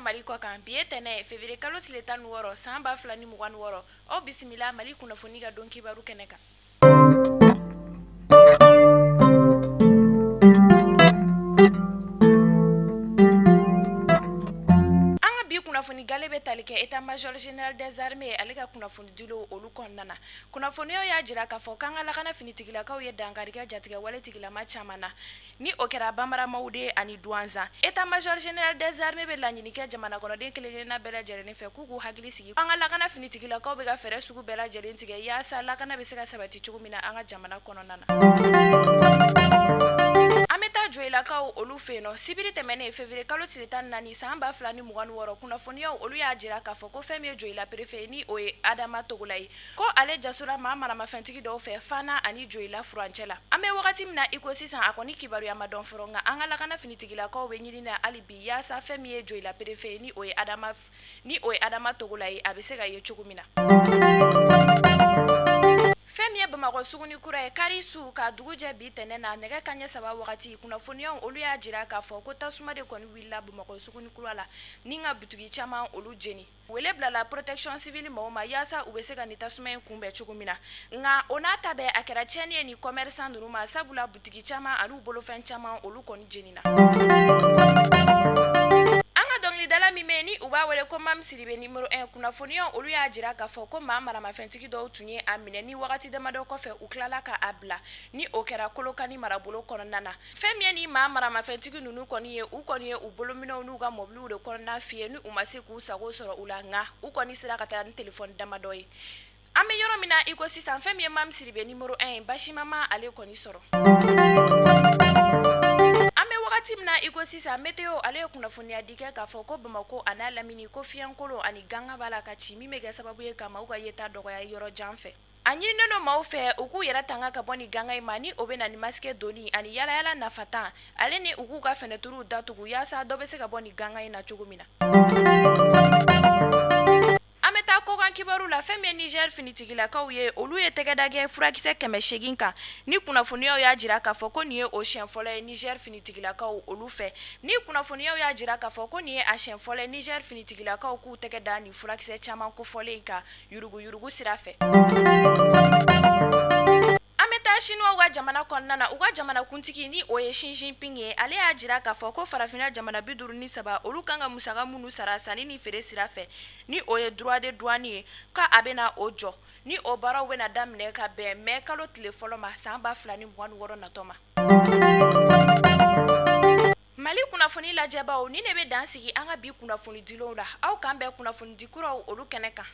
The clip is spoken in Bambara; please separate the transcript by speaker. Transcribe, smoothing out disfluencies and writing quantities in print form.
Speaker 1: Mali kɔ kan. Bi ye tɛnɛ février kalo tile 16 san 2026. Aw bisimila Mali kunnafoni ka don kibaru kɛnɛ kan. An ka bi kunnafoni gale bɛ tali kɛ état major général des armées ale ka kunnafoni dilenw olu kɔnɔna na. Kunnafoniyaw y'a jira k'a fɔ k'an ka lakana finitigilakaw ye dankari kɛ jatigɛwale tigilama caman na. Ni o kɛra Banbara Mawude ani Duwanzan, état major général des armées bɛ laɲini kɛ jamana kɔnɔden kelenkelenna bɛɛ lajɛlen fɛ k'u k'u hakili sigi. An ka lakana finitigilakaw bɛ ka fɛɛrɛ sugu bɛɛ lajɛlen tigɛ yaasa lakana bɛ se ka sabati cogo min na an ka jamana kɔnɔna na. An bɛ taa Joyilakaw olu fɛ yen nɔ, sibiri tɛmɛnen février kalo tile 14 san 2026, kunnafoniyaw olu y'a jira k'a fɔ ko fɛn min ye Joyila préfet ye, ni o ye Adama Togola ye, ko ale jasora maa maramafɛntigi dɔw fɛ Fana ani Joyila furancɛ la. An bɛ wagati min na i ko sisan, a kɔni kibaruya ma dɔn fɔlɔ, nka an ka lakana finitigilakaw bɛ ɲini na hali bi yaasa fɛn min ye Joyila préfet ye, ni o ye Adama ni o ye Adama Togola ye, a bɛ se ka ye cogo min na. Fɛn min ye Bamakɔ suguni kura ye, kari su ka dugu jɛ bi tɛnɛn na nɛgɛ kanɲɛ saba wagati, kunnafoniyaw olu y'a jira k'a fɔ ko tasuma de kɔni wulila Bamakɔ suguni kura la ni ka butigi caman olu jeni. Wele bilala protection civile mɔgɔw ma yaasa u bɛ se ka nin tasuma in kunbɛn cogo min na, nka o n'a ta bɛɛ a kɛra tiɲɛni ye nin commerçant ninnu ma, sabula butigi caman an'u bolofɛn caman olu kɔni jenina. An ka dɔnkilidala min bɛ ni u b'a wele ko Mam Sidibe numéro 1, kunnafoniyaw olu y'a jira k'a fɔ ko maa maramafɛntigi dɔw tun ye a minɛ ni wagati damadɔ kɔfɛ u tilala ka a bila, ni o kɛra Kolokani marabolo kɔnɔna na. Fɛn min ye ni maa maramafɛntigi ninnu kɔni ye, u kɔni ye u bolominɛnw n'u ka mɔbiliw de kɔnɔna fiyɛ ni u ma se k'u sago sɔrɔ u la, nka u kɔni sera ka taa ni telefɔni damadɔ ye. An bɛ yɔrɔ min na i ko sisan, fɛn min ye Mam Sidibe numéro 1 ye, basima ma ale kɔni sɔrɔ. An bɛ wagati min na i ko sisan, météo ale ye kunnafoniya di kɛ k'a fɔ ko Bamakɔ a n'a lamini ko fiɲɛkolon ani ganga b'a la ka ci min bɛ kɛ sababu ye ka maaw ka yeta dɔgɔya yɔrɔ jan fɛ. A ɲininen don maaw fɛ u k'u yɛrɛ tanga ka bɔ ni ganga in ma, ni o bɛ na ni masque donni ani yalayala nafatan ale ni u k'u ka fenêtres datugu yaasa dɔ bɛ se ka bɔ ni ganga in na cogo min na. An bɛ taa kɔkan kibaru la, fɛn min ye Niger finitigilakaw ye, olu ye tɛgɛda kɛ furakisɛ 800 kan, ni kunnafoniyaw y'a jira k'a fɔ ko nin ye o siɲɛ fɔlɔ ye Niger finitigilakaw olu fɛ, ni kunnafoniyaw y'a jira k'a fɔ ko nin ye a siɲɛ fɔlɔ ye Niger finitigilakaw k'u tɛgɛ da nin furakisɛ caman kofɔlen kan yuruguyurugu sira fɛ. An bɛ taa Chinois ka jamana kɔnɔna na, u ka jamanakuntigi ni o ye Xi Jinping ye, ale y'a jira k'a fɔ ko farafinna jamana 53 olu kan ka musaka minnu sara sanni ni feere sira fɛ, ni o ye droit de douane ye, k'a bɛna o jɔ, ni o baaraw bɛna daminɛ ka bɛn mai kalo tile fɔlɔ ma san 2026 natɔ ma. Mali kunnafoni lajɛbaw, nin de bɛ dan sigi an ka bi kunnafoni dilenw la. Aw k'an bɛn kunnafonidi kuraw olu kɛnɛ kan.